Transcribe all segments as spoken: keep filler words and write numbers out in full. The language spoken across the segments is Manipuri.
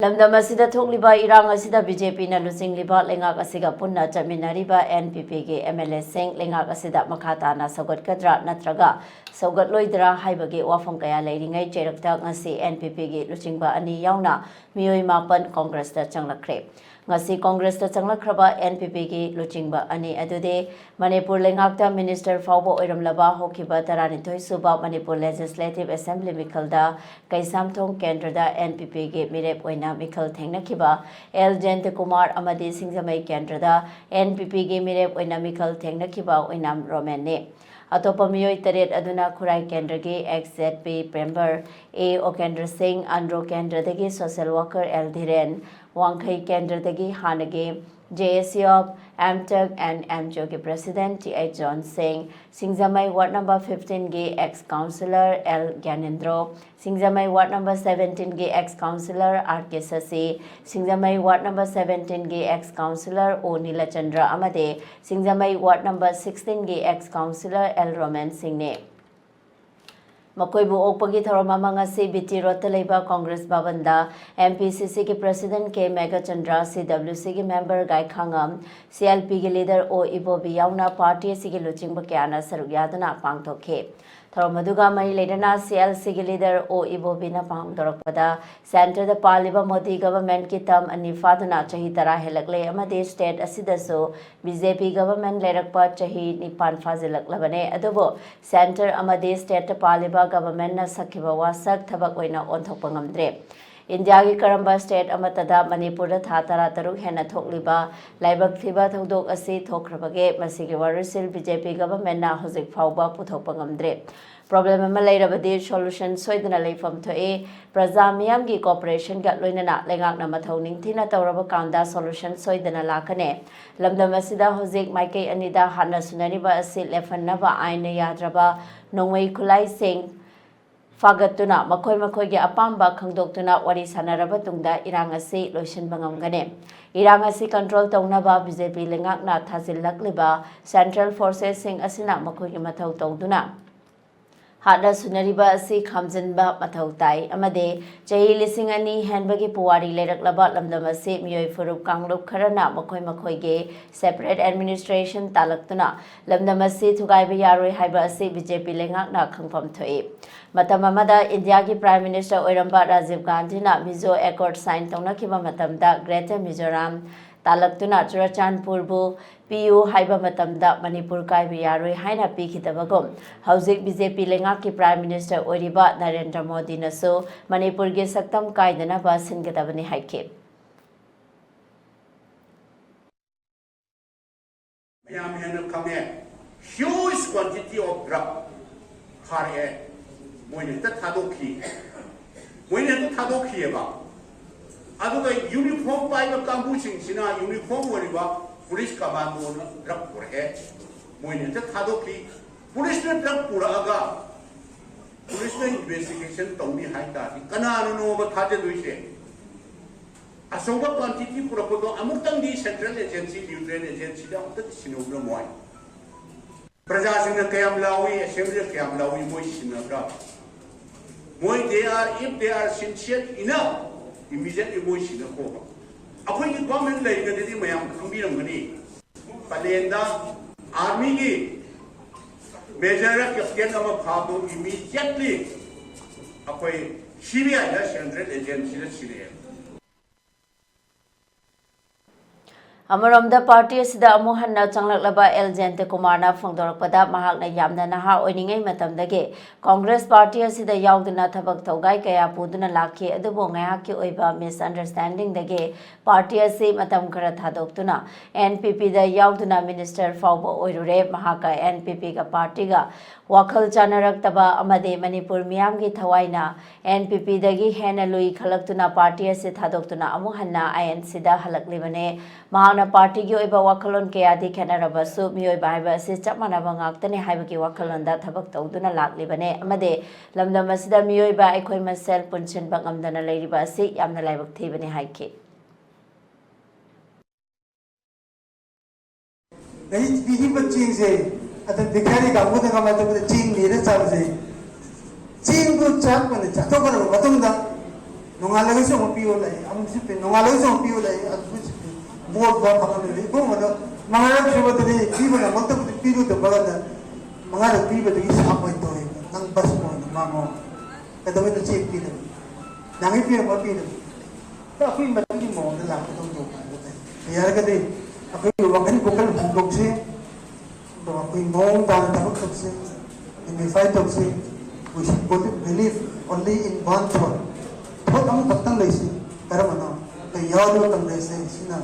ꯂꯝꯗꯝ ꯑꯁꯤꯗ ꯊꯣꯛꯂꯤꯕ ꯏꯔꯥꯡ ꯑꯁꯤꯗ ꯕꯤ ꯖꯦ ꯄꯤꯅ ꯂꯨꯆꯤꯡꯂꯤꯕ ꯂꯩꯉꯥꯛ ꯑꯁꯤꯒ ꯄꯨꯟꯅ ꯆꯠꯃꯤꯟꯅꯔꯤꯕ ꯑꯦꯟ ꯄꯤ ꯄꯤꯒꯤ ꯑꯦꯝ ꯑꯦꯜ ꯑꯦꯁꯤꯡ ꯂꯩꯉꯥꯛ ꯑꯁꯤꯗ ꯃꯈꯥ ꯇꯥꯅ ꯁꯧꯒꯠꯀꯗ꯭ꯔꯥ ꯅꯠꯇ꯭ꯔꯒ ꯁꯧꯒꯠꯂꯣꯏꯗ꯭ꯔꯥ ꯍꯥꯏꯕꯒꯤ ꯋꯥꯐꯝ ꯀꯌꯥ ꯂꯩꯔꯤꯉꯩ ꯆꯩꯔꯛꯇ ꯉꯁꯤ ꯑꯦꯟ ꯄꯤ ꯄꯤꯒꯤ ꯂꯨꯆꯤꯡꯕ ꯑꯅꯤ ꯌꯥꯎꯅ ꯃꯤꯑꯣꯏ ꯃꯥꯄꯟ ꯀꯣꯡꯒ꯭ꯔꯦꯁꯇ ꯆꯪꯂꯛꯈ꯭ꯔꯦ꯫ ꯉꯁꯤ ꯀꯣꯡꯒ꯭ꯔꯦꯁꯇ ꯆꯪꯂꯛꯈ꯭ꯔꯕ ꯑꯦꯟ ꯄꯤ ꯄꯤꯒꯤ ꯂꯨꯆꯤꯡꯕ ꯑꯅꯤ ꯑꯗꯨꯗꯤ ꯃꯅꯤꯄꯨꯔ ꯂꯩꯉꯥꯛꯇ ꯃꯤꯅꯤꯁꯇꯔ ꯐꯥꯎꯕ ꯑꯣꯏꯔꯝꯂꯕ ꯍꯧꯈꯤꯕ ꯇꯔꯥꯅꯤꯊꯣꯏ ꯁꯨꯕ ꯃꯅꯤꯄꯨꯔ ꯂꯦꯖꯤꯁꯂꯦꯇꯤꯚ ꯑꯦꯁꯦꯝꯕ꯭ꯂꯤ ꯃꯤꯈꯜꯗ ꯀꯩꯁꯥꯝꯊꯣꯡ ꯀꯦꯟꯗ꯭ꯔꯗ ꯑꯦꯟ ꯄꯤ ꯄꯤꯒꯤ ꯃꯤꯔꯦꯞ ꯑꯣꯏꯅ ꯃꯤꯈꯜ ꯊꯦꯡꯅꯈꯤꯕ ꯑꯦꯜ ꯖꯌꯟꯇꯀꯨꯃꯥꯔ ꯑꯃꯗꯤ ꯁꯤꯡꯖꯃꯩ ꯀꯦꯟꯗ꯭ꯔꯗ ꯑꯦꯟ ꯄꯤ ꯄꯤꯒꯤ ꯃꯤꯔꯦꯞ ꯑꯣꯏꯅ ꯃꯤꯈꯜ ꯊꯦꯡꯅꯈꯤꯕ ꯑꯣꯏꯅꯥꯝ ꯔꯣꯃꯦꯟꯅꯤ꯫ ꯑꯇꯣꯞꯄ ꯃꯤꯑꯣꯏ ꯇꯔꯦꯠ ꯑꯗꯨꯅ ꯈꯨꯔꯥꯏ ꯀꯦꯟꯗ꯭ꯔꯒꯤ ꯑꯦꯛꯁ ꯖꯦꯠ ꯄꯤ ꯃꯦꯝꯕꯔ ꯑꯦ ꯑꯣꯀꯦꯟꯗ꯭ꯔ ꯁꯤꯡ, ꯑꯟꯗ꯭ꯔꯣ ꯀꯦꯟꯗ꯭ꯔꯗꯒꯤ ꯁꯣꯁꯦꯜ ꯋꯥꯀꯔ ꯑꯦꯜ ꯙꯤꯔꯦꯟ, ꯋꯥꯡꯈꯩ ꯀꯦꯟꯗ꯭ꯔꯗꯒꯤ ꯍꯥꯟꯅꯒꯤ J A C of M Tech and M G O ꯒꯤ president T H John Singh, ꯁꯤꯡꯖꯃꯩ ward number fifteen ꯒꯤ ex councillor L ꯒ꯭ꯌꯥꯅꯦꯟꯗ꯭ꯔꯣ, ꯁꯤꯡꯖꯃꯩ ward number seventeen ꯒꯤ ex councillor R K ꯁꯁꯤ, ꯁꯤꯡꯖꯃꯩ ward number seventeen ꯒꯤ ex councillor O ꯅꯤꯂꯆꯟꯗ꯭ꯔ ꯑꯃꯗꯤ ꯁꯤꯡꯖꯃꯩ ward number sixteen ꯒꯤ ex councillor L ꯔꯣꯃꯦꯟ ꯁꯤꯡꯅꯤ꯫ ꯃꯈꯣꯏꯕꯨ ꯑꯣꯛꯄꯒꯤ ꯊꯧꯔꯝ ꯑꯃ ꯉꯁꯤ B T ꯔꯣꯗꯇ ꯂꯩꯕ Congress ꯚꯕꯟꯗ M P C C ꯒꯤ president K Meghachandra, C W C ꯒꯤ member ꯒꯥꯏꯈꯥꯉꯝ, C L P ꯒꯤ leader O ꯏꯕꯣꯕꯤ ꯌꯥꯎꯅ party ꯑꯁꯤꯒꯤ ꯂꯨꯆꯤꯡꯕ ꯀꯌꯥꯅ ꯁꯔꯨꯛ ꯌꯥꯗꯨꯅ ꯄꯥꯡꯊꯣꯛꯈꯤ꯫ ꯊꯧꯔꯝ ꯑꯗꯨꯒ ꯃꯔꯤ ꯂꯩꯅꯅ C L C ꯒꯤ leader O ꯏꯕꯣꯕꯤꯅ ꯐꯣꯡꯗꯣꯔꯛꯄꯗ, centre ꯗ ꯄꯥꯜꯂꯤꯕ ꯃꯣꯗꯤ government ꯀꯤ term ꯑꯅꯤ ꯐꯥꯗꯨꯅ ꯆꯍꯤ ꯇꯔꯥ ꯍꯦꯜꯂꯛꯂꯦ ꯑꯃꯗꯤ state ꯑꯁꯤꯗꯁꯨ B J P government ꯂꯩꯔꯛꯄ ꯆꯍꯤ ꯅꯤꯄꯥꯟ ꯐꯥꯖꯤꯜꯂꯛꯂꯕꯅꯦ꯫ ꯑꯗꯨꯕꯨ centre ꯑꯃꯗꯤ state ꯇ ꯄꯥꯜꯂꯤꯕ government ꯅ ꯁꯛꯈꯤꯕ ꯋꯥꯁꯛ ꯊꯕꯛ ꯑꯣꯏꯅ ꯑꯣꯟꯊꯣꯛꯄ ꯉꯝꯗ꯭ꯔꯦ꯫ ꯏꯟꯗꯤꯌꯥꯒꯤ ꯀꯔꯝꯕ state ꯑꯃꯠꯇꯗ ꯃꯅꯤꯄꯨꯔꯗ ꯊꯥ ꯇꯔꯥ ꯇꯔꯨꯛ ꯍꯦꯟꯅ ꯊꯣꯛꯂꯤꯕ ꯂꯥꯏꯕꯛ ꯊꯤꯕ ꯊꯧꯗꯣꯛ ꯑꯁꯤ ꯊꯣꯛꯈ꯭ꯔꯕꯒꯦ? ꯃꯁꯤꯒꯤ ꯋꯥꯔꯣꯏꯁꯤꯜ B J P government ꯅ ꯍꯧꯖꯤꯛ ꯐꯥꯎꯕ ꯄꯨꯊꯣꯛꯄ ꯉꯝꯗ꯭ꯔꯦ꯫ Problem ꯑꯃ ꯂꯩꯔꯕꯗꯤ solution ꯁꯣꯏꯗꯅ ꯂꯩꯐꯝ ꯊꯣꯛꯏ꯫ ꯄ꯭ꯔꯖꯥ ꯃꯤꯌꯥꯝꯒꯤ cooperation ꯒ ꯂꯣꯏꯅꯅ ꯂꯩꯉꯥꯛꯅ ꯃꯊꯧ ꯅꯤꯡꯊꯤꯅ ꯇꯧꯔꯕ ꯀꯥꯟꯗ solution ꯁꯣꯏꯗꯅ ꯂꯥꯛꯀꯅꯤ꯫ ꯂꯝꯗꯝ ꯑꯁꯤꯗ ꯍꯧꯖꯤꯛ ꯃꯥꯏꯀꯩ ꯑꯅꯤꯗ ꯍꯥꯠꯅ ꯁꯨꯅꯔꯤꯕ ꯑꯁꯤ ꯂꯦꯞꯍꯟꯅꯕ ꯑꯥꯏꯟꯅ ꯌꯥꯗ꯭ꯔꯕ ꯅꯣꯡꯃꯩ ꯈꯨꯠꯂꯥꯏꯁꯤꯡ ꯐꯥꯒꯠꯇꯨꯅ ꯃꯈꯣꯏ ꯃꯈꯣꯏꯒꯤ ꯑꯄꯥꯝꯕ ꯈꯪꯗꯣꯛꯇꯨꯅ ꯋꯥꯔꯤ ꯁꯥꯟꯅꯔꯕ ꯇꯨꯡꯗ ꯏꯔꯥꯡ ꯑꯁꯤ ꯂꯣꯏꯁꯤꯟꯕ ꯉꯝꯒꯅꯤ꯫ ꯏꯔꯥꯡ ꯑꯁꯤ control ꯇꯧꯅꯕ B J P ꯂꯩꯉꯥꯛꯅ ꯊꯥꯖꯤꯜꯂꯛꯂꯤꯕ central forces ꯁꯤꯡ ꯑꯁꯤꯅ ꯃꯈꯣꯏꯒꯤ ꯃꯊꯧ ꯇꯧꯗꯨꯅ ꯍꯥꯠꯅ ꯁꯨꯅꯔꯤꯕ ꯑꯁꯤ ꯈꯥꯝꯖꯤꯟꯕ ꯃꯊꯧ ꯇꯥꯏ ꯑꯃꯗꯤ ꯆꯍꯤ ꯂꯤꯁꯤꯡ ꯑꯅꯤ ꯍꯦꯟꯕꯒꯤ ꯄꯨꯋꯥꯔꯤ ꯂꯩꯔꯛꯂꯕ ꯂꯝꯗꯝ ꯑꯁꯤ ꯃꯤꯑꯣꯏ ꯐꯨꯔꯨꯞ ꯀꯥꯡꯂꯨꯞ ꯈꯔꯅ ꯃꯈꯣꯏ ꯃꯈꯣꯏꯒꯤ separate administration ꯇꯥꯂꯛꯇꯨꯅ ꯂꯝꯗꯝ ꯑꯁꯤ ꯊꯨꯒꯥꯏꯕ ꯌꯥꯔꯣꯏ ꯍꯥꯏꯕ ꯑꯁꯤ BJP ꯂꯩꯉꯥꯛꯅ ꯈꯪꯐꯝ ꯊꯣꯛꯏ꯫ ꯃꯇꯝ ꯑꯃꯗ ꯏꯟꯗꯤꯌꯥꯒꯤ Prime Minister ꯑꯣꯏꯔꯝꯕ ꯔꯥꯖꯤꯕ ꯒꯥꯟꯙꯤꯅ Mizo Accord sign ꯇꯧꯅꯈꯤꯕ ꯃꯇꯝꯗ Greater Mizoram ꯇꯥꯂꯛꯇꯨꯅ ꯆꯨꯔꯆꯥꯟꯄꯨꯔꯕꯨ ꯄꯤꯌꯨ ꯍꯥꯏꯕ ꯃꯇꯝꯗ ꯃꯅꯤꯄꯨꯔ ꯀꯥꯏꯕ ꯌꯥꯔꯣꯏ ꯍꯥꯏꯅ ꯄꯤꯈꯤꯗꯕꯒꯨꯝ, ꯍꯧꯖꯤꯛ BJP ꯂꯩꯉꯥꯛꯀꯤ Prime Minister ꯑꯣꯏꯔꯤꯕ ꯅꯔꯦꯟꯗ꯭ꯔ ꯃꯣꯗꯤꯅꯁꯨ ꯃꯅꯤꯄꯨꯔꯒꯤ ꯁꯛꯇꯝ ꯀꯥꯏꯗꯅꯕ ꯁꯤꯟꯒꯗꯕꯅꯤ ꯍꯥꯏꯈꯤ꯫ ꯃꯌꯥꯝ ꯍꯦꯟꯅ ꯈꯪꯉꯦ꯫ Huge quantity of drug ꯐꯥꯔꯛꯑꯦ꯫ ꯃꯣꯏꯅ ꯍꯦꯛꯇ ꯊꯥꯗꯣꯛꯈꯤ꯫ ꯃꯣꯏꯅ ꯍꯦꯛꯇ ꯊꯥꯗꯣꯛꯈꯤꯑꯕ꯫ ꯑꯗꯨꯒ uniform ꯄꯥꯏꯕ ꯀꯥꯡꯕꯨꯁꯤꯡꯁꯤꯅ uniform ꯑꯣꯏꯔꯤꯕ police commandoꯅ drug ꯄꯨꯔꯛꯑꯦ꯫ ꯃꯣꯏꯅ ꯍꯦꯛꯇ ꯊꯥꯗꯣꯛꯈꯤ꯫ Policeꯅ drug ꯄꯨꯔꯛꯑꯒ policeꯅ investigation ꯇꯧꯅꯤ ꯍꯥꯏ ꯇꯥꯔꯗꯤ ꯀꯅꯥꯅꯅꯣꯕ ꯊꯥꯖꯗꯣꯏꯁꯦ? ꯑꯆꯧꯕ quantity ꯄꯨꯔꯛꯄꯗꯣ ꯑꯃꯨꯛꯇꯪꯗꯤ central agency, union agencyꯗ ꯑꯃꯨꯛꯇꯗꯤ ꯁꯤꯟꯅꯧꯔꯝꯃꯣꯏ꯫ ꯄ꯭ꯔꯖꯥꯁꯤꯡꯅ ꯀꯌꯥꯝ ꯂꯥꯎꯏ, assemblyꯗ ꯀꯌꯥꯝ ꯂꯥꯎꯏ, ꯃꯣꯏ ꯁꯤꯟꯅꯕ꯭ꯔꯥ? ꯃꯣꯏ they are, if they are sincere enough, immediately ꯃꯣꯏ ꯁꯤꯟꯅꯈꯣꯕ꯫ ꯑꯩꯈꯣꯏꯒꯤ government ꯂꯩꯔꯤꯉꯩꯗꯗꯤ ꯃꯌꯥꯝ ꯈꯪꯕꯤꯔꯝꯒꯅꯤ꯫ ꯄꯂꯦꯟꯗ armyꯒꯤ majorꯔ captain ꯑꯃ ꯐꯥꯕꯗꯣ immediately ꯑꯩꯈꯣꯏ CBIꯗ, central agencyꯗ ꯁꯤꯟꯅꯩ꯫ ꯑꯃꯔꯣꯝꯗ, party ꯑꯁꯤꯗ ꯑꯃꯨꯛ ꯍꯟꯅ ꯆꯪꯂꯛꯂꯕ ꯑꯦꯜ ꯖꯌꯟꯇꯀꯨꯃꯥꯔꯅ ꯐꯣꯡꯗꯣꯔꯛꯄꯗ, ꯃꯍꯥꯛꯅ ꯌꯥꯝꯅ ꯅꯍꯥ ꯑꯣꯏꯔꯤꯉꯩ ꯃꯇꯝꯗꯒꯤ ꯀꯣꯡꯒ꯭ꯔꯦꯁ party ꯑꯁꯤꯗ ꯌꯥꯎꯗꯨꯅ ꯊꯕꯛ ꯊꯧꯒꯥꯏ ꯀꯌꯥ ꯄꯨꯗꯨꯅ ꯂꯥꯛꯈꯤ, ꯑꯗꯨꯕꯨ ꯉꯥꯏꯍꯥꯛꯀꯤ ꯑꯣꯏꯕ misunderstandingꯗꯒꯤ party ꯑꯁꯤ ꯃꯇꯝ ꯈꯔ ꯊꯥꯗꯣꯛꯇꯨꯅ NPPꯗ ꯌꯥꯎꯗꯨꯅ minister ꯐꯥꯎꯕ ꯑꯣꯏꯔꯨꯔꯦ꯫ ꯃꯍꯥꯛꯀ NPPꯒ partyꯒ ꯋꯥꯈꯜ ꯆꯥꯟꯅꯔꯛꯇꯕ ꯑꯃꯗꯤ ꯃꯅꯤꯄꯨꯔ ꯃꯤꯌꯥꯝꯒꯤ ꯊꯋꯥꯏꯅ NPPꯗꯒꯤ ꯍꯦꯟꯅ ꯂꯨꯏ ꯈꯜꯂꯛꯇꯨꯅ party ꯑꯁꯤ ꯊꯥꯗꯣꯛꯇꯨꯅ ꯑꯃꯨꯛ ꯍꯟꯅ INCꯗ ꯍꯜꯂꯛꯂꯤꯕꯅꯦ꯫ ꯃꯍꯥꯛꯅ partyꯒꯤ ꯑꯣꯏꯕ ꯋꯥꯈꯜꯂꯣꯟ ꯀꯌꯥꯗꯤ ꯈꯦꯠꯅꯔꯕꯁꯨ, ꯃꯤꯑꯣꯏꯕ ꯍꯥꯏꯕ ꯑꯁꯤ ꯆꯞ ꯃꯥꯟꯅꯕ ꯉꯥꯛꯇꯅꯤ ꯍꯥꯏꯕꯒꯤ ꯋꯥꯈꯜꯂꯣꯟꯗ ꯊꯕꯛ ꯇꯧꯗꯨꯅ ꯂꯥꯛꯂꯤꯕꯅꯦ ꯑꯃꯗꯤ ꯂꯝꯗꯝ ꯑꯁꯤꯗ ꯃꯤꯑꯣꯏꯕ ꯑꯩꯈꯣꯏ ꯃꯁꯦꯜ ꯄꯨꯟꯁꯤꯟꯕ ꯉꯝꯗꯅ ꯂꯩꯔꯤꯕ ꯑꯁꯤ ꯌꯥꯝꯅ ꯂꯥꯏꯕꯛ ꯊꯤꯕꯅꯤ ꯍꯥꯏꯈꯤ꯫ ꯅꯍꯤꯠ ꯄꯤꯔꯤꯕ ꯆꯦꯡꯁꯦ ꯑꯗꯨꯝ ꯚꯤꯈꯥꯔꯤ ꯀꯥꯡꯕꯨꯅ ꯀꯃꯥꯏꯅ ꯇꯧꯕꯗ ꯆꯦꯡ ꯅꯦꯅ ꯆꯥꯕꯁꯦ ꯆꯦꯡꯗꯨ ꯆꯥꯛ ꯑꯣꯏꯅ ꯆꯥꯊꯣꯛꯈ꯭ꯔꯕ ꯃꯇꯨꯡꯗ ꯅꯣꯡꯉꯥꯜꯂꯒꯁꯨ ꯑꯃꯨꯛ ꯄꯤꯌꯨ ꯂꯩ, ꯑꯃꯨꯛꯁꯨ ꯄꯤ, ꯅꯣꯡꯉꯥꯜꯂꯒꯁꯨ ꯑꯃꯨꯛ ꯄꯤꯌꯨ ꯂꯩ, ꯑꯗꯨꯁꯨ ꯄꯤ꯫ ꯕꯣꯠ ꯕꯣꯠ ꯐꯪꯍꯜꯂꯦ꯫ ꯏꯕꯨꯡꯉꯣꯗ ꯃꯉꯥꯔꯛ ꯁꯨꯕꯗꯗꯤ ꯄꯤꯕ ꯉꯝꯃꯛꯇꯕꯗꯤ ꯄꯤꯔꯨꯗꯕ ꯀꯥꯟꯗ ꯃꯉꯥꯔꯛ ꯄꯤꯕꯗꯒꯤ ꯁꯥꯞ ꯑꯣꯏꯅ ꯇꯧꯋꯦ꯫ "ꯅꯪ ꯕꯁ ꯑꯣꯏꯅ ꯉꯥꯡꯉꯣ, ꯀꯩꯗꯧꯕꯩꯅꯣ ꯆꯦꯛ ꯄꯤꯗꯕ? ꯅꯍꯥꯟꯒꯩ ꯄꯤꯔꯝꯕ ꯄꯤꯗꯕ?" ꯑꯩꯈꯣꯏ ꯃꯇꯝꯒꯤ ꯃꯑꯣꯡꯗ ꯂꯥꯛꯀꯗꯧꯕ ꯇꯧꯕ ꯍꯥꯏꯕ ꯇꯥꯏ꯫ ꯌꯥꯔꯒꯗꯤ ꯑꯩꯈꯣꯏꯒꯤ ꯋꯥꯈꯜ ꯄꯨꯛꯈꯜ ꯍꯣꯡꯗꯣꯛꯁꯤ꯫ ꯑꯗꯣ ꯑꯩꯈꯣꯏ ꯃꯑꯣꯡ ꯇꯥꯅ ꯊꯕꯛ ꯇꯧꯁꯤ, ꯌꯨꯅꯤꯐꯥꯏ ꯇꯧꯁꯤ꯫ We should believe only in one thought. ꯊꯣꯠ ꯑꯃꯈꯛꯇꯪ ꯂꯩꯁꯤ꯫ ꯀꯔꯝꯕꯅꯣ? ꯑꯩꯈꯣꯏ ꯌꯥꯎꯔꯤꯕ ꯀꯪꯒ꯭ꯔꯦꯁꯁꯦ ꯁꯤꯅ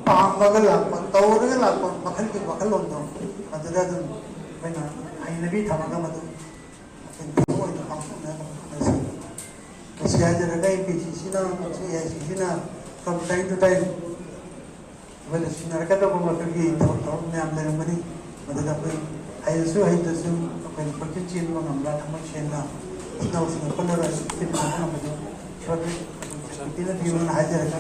ꯄꯥꯝꯃꯒ ꯂꯥꯛꯄ, ꯇꯧꯔꯒ ꯂꯥꯛꯄ ꯃꯈꯜꯒꯤ ꯋꯥꯈꯜꯂꯣꯟꯗꯣ ꯑꯗꯨꯗ ꯑꯗꯨꯝ ꯑꯩꯈꯣꯏꯅ ꯍꯩꯅꯕꯤ ꯊꯝꯃꯒ ꯃꯗꯨ ꯑꯩꯈꯣꯏꯅ ꯊꯕꯛ ꯑꯣꯏꯅ ꯄꯥꯡꯊꯣꯛꯅꯕ ꯍꯣꯠꯅꯁꯤ꯫ ꯃꯁꯤ ꯍꯥꯏꯖꯔꯒ ꯑꯦꯝ ꯄꯤ ꯁꯤꯁꯤꯅ ꯑꯃꯁꯨꯡ ꯑꯦ ꯑꯥꯏ ꯁꯤꯁꯤꯅ from time to time ꯑꯩꯈꯣꯏꯅ ꯁꯤꯟꯅꯔꯛꯀꯗꯕ ꯃꯈꯣꯏꯒꯤ ꯊꯕꯛ ꯊꯧꯔꯝ ꯃꯌꯥꯝ ꯂꯩꯔꯝꯒꯅꯤ꯫ ꯃꯗꯨꯗ ꯑꯩꯈꯣꯏ ꯍꯩꯔꯁꯨ ꯍꯩꯇ꯭ꯔꯁꯨ ꯑꯩꯈꯣꯏꯅ ꯄꯪꯆꯦꯟ ꯆꯦꯟꯕ ꯉꯝꯕ, ꯊꯃꯣꯏ ꯁꯦꯡꯅ ꯏꯆꯤꯟ ꯏꯅꯥꯎꯁꯤꯡꯒ ꯄꯨꯜꯂꯒ ꯆꯦꯟꯃꯤꯟꯅꯕ ꯉꯝꯕꯗꯨ ꯁꯣꯏꯗꯅ ꯄꯤꯕꯤꯌꯨꯅ ꯍꯥꯏꯖꯔꯒ